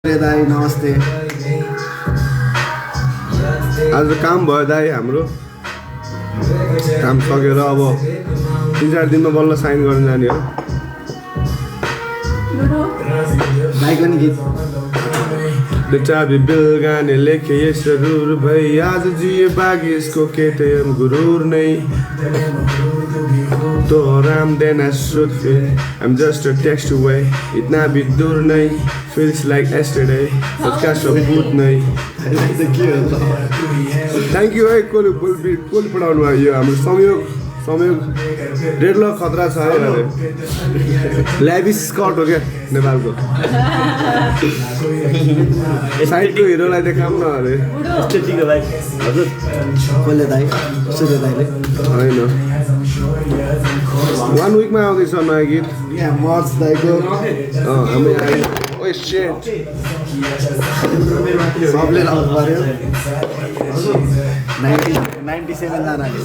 दाई नमस्ते। आज काम भयो दाई हाम्रो काम सकेर अब 3-4 दिनमा बल्ल साइन गर्न जाने हो। दाईको नि गीत चाबी बिल गाने लेखे ये जरूर भाई आज जिए बागी इसको कहते हम गुरूर नहीं तो आराम देना शुद्ध फिर I'm just a text away इतना भी दूर नहीं feels like yesterday उसका सबूत नहीं। थ्याङ्क यू है कोले पढाउनु भयो यो हाम्रो संयोग डेढ लाख खतरा छ है ल्याभिस स्कट हो क्या नेपालको साइडको हिरोलाई देखाउँ न अरे हजुर कसले दाई सूर्य दाईले होइन 1 विकमा आउँदैछ नयाँ गीत यहाँ मर्च दाईको हामी आयो ओए शिट सबले लाउनु पर्यो 97 जनाले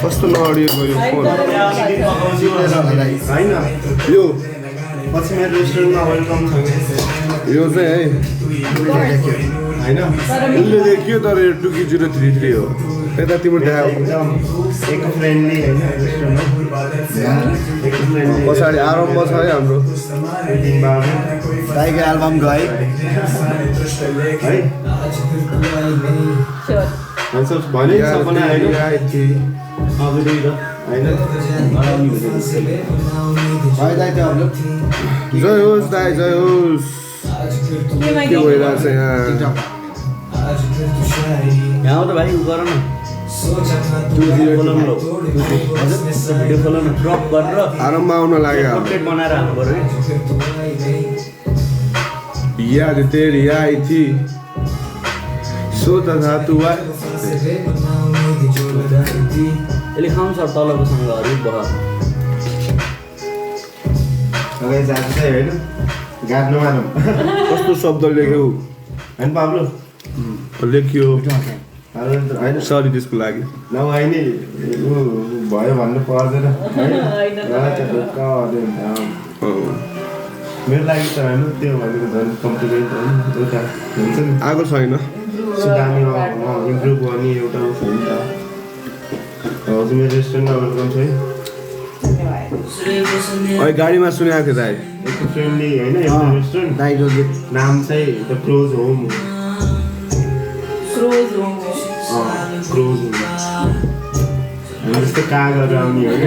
कस्तो नअडियो गयो फोन होइन यो पछि मेरो रेस्टुरेन्टमा वेलकम छ यो चाहिँ है होइन उसले देखियो तर यो 2033 हो यता तिम्रो देखाऊ एकदम इको फ्रेन्डली होइन रेस्टुरेन्ट पछाडि आरम्भ छ है हाम्रो दाईको एल्बम गए है भने सपना होइन है दाई त्यो अरू जय होस् दाई जय होस् के भइरहेको छ यहाँ यहाँ हो त भाइ उ गर न भिडियो खोल न ड्रप गरेर आरम्भ आउन लाग्यो कन्टेन्ट बनाएर हाल्नु पर्यो याद तेरी आई थी सोचा था तू आ यसले खाउँ सर तलकोसँग हरिक भयो अगाडि जान्छ होइन गाड्नु मानौँ कस्तो शब्द लेख्यौ होइन पाब्लो लेखियो होइन सरी त्यसको लागि नभए नि ऊ भयो भन्नु पर्दैन मेरो लागि त होइन त्यो भनेको झन् कम्प्लिकेट होइन एउटा हुन्छ नि आएको छैन सुधार्ने इम्प्रुभ गर्ने एउटा उस हो नि त हजुर मेरो रेस्टुरेन्टमा वेलकम छ है अहिले गाडीमा सुनेको थिएँ दाइ एकदम फ्रेन्डली होइन एउटा रेस्टुरेन्ट दाइको गीत नाम चाहिँ the close home close home जस्तो कागहरू आउने होइन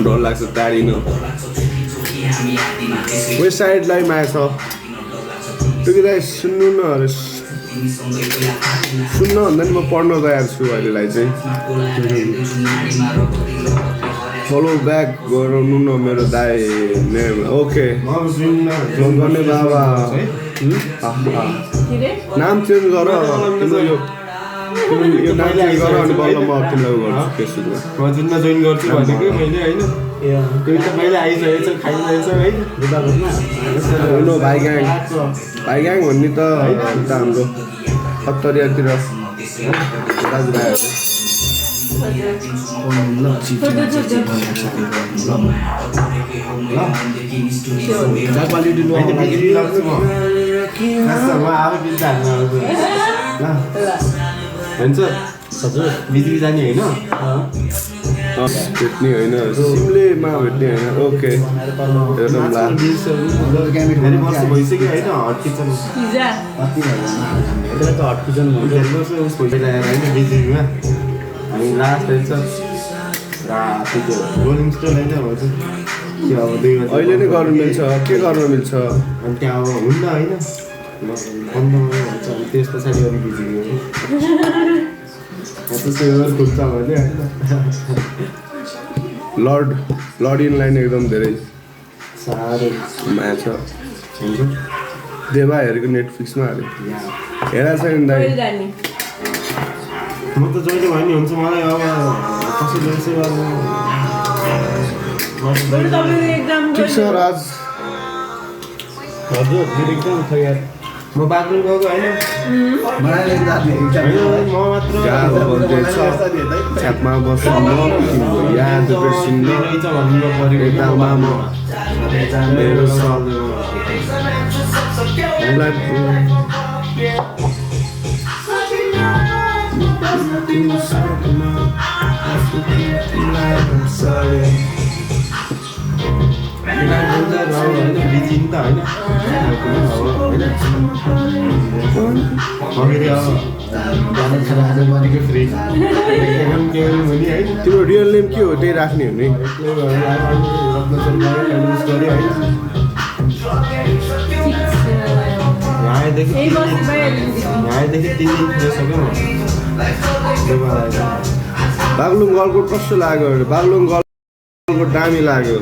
डर लाग्छ टाढिन वेस्ट साइडलाई माया छ त्यो दाइ सुन्नु न अरे सुन्न भन्दा नि म पढ्न तयार छु अहिलेलाई चाहिँ फलो ब्याक गराउनु न मेरो दाइ ओके गर्ने बाबा नाम चेन्ज गर तिम्रो यो नाम चेन्ज गर अनि बल्ल म तिमीलाई गर्छु फेसबुकमा हजुरमा जोइन गर्छु भनेको मैले होइन कोही त मैले आइसकेको छ खाइरहेछ है नो भाइ ग्याङ भन्ने त उता हाम्रो खत्तरियातिर दाजुभाइहरू हुन्छ हजुर बिजुली जाने होइन भेट्ने होइन सिमलेमा भेट्ने होइन ओके एकदम ला धेरै वर्ष भइसक्यो होइन हट किचन यसलाई त हट किचन भन्छ धेरै वर्ष उस भइसकेको होइन बिजुलीमा हामी लास्ट रहेछ राति त्यो रोलिङ स्टोन होइन भन्छ त्यो अब 2 बजी अहिले नै गर्नु मिल्छ के गर्न मिल्छ अनि त्यहाँ अब हुन्न होइन बन्द भन्छ अनि त्यस पछाडि अलिक बिजुली हो सेवर खुल्छ भने लर्ड इनलाइन एकदम धेरै साह्रै म्याच हुन्छ देवाहरूको नेटफ्लिक्समा हाल्यो हेरेको छैन दाइ कहिले जाने म त जहिले भयो नि हुन्छ मलाई अब कसैले यसो गर्नु बरु तपाईँको एक्जाम ठिक छ राज हजुर मेरो एकदम छ यार म बाथरुम गएको होइन मलाई जाने होइन, म मात्र गाह्रो बन्दैछ छ्यापमा बस्नु म तिम्रो याद बिर्सिन्न रहेछ भन्नु नपऱ्यो एकदममा म मेरो सब बिचिन त होइन फेरि अब भनेको फ्री के भने है तिम्रो रियल नेम के हो त्यही राख्ने हो नि यहाँदेखि यही बसी भइहाल्यो नि। यहाँदेखि 3 दिन पुगिसक्यो बागलुङ गलकोट कस्तो लाग्यो बागलुङ गलकोट दामी लाग्यो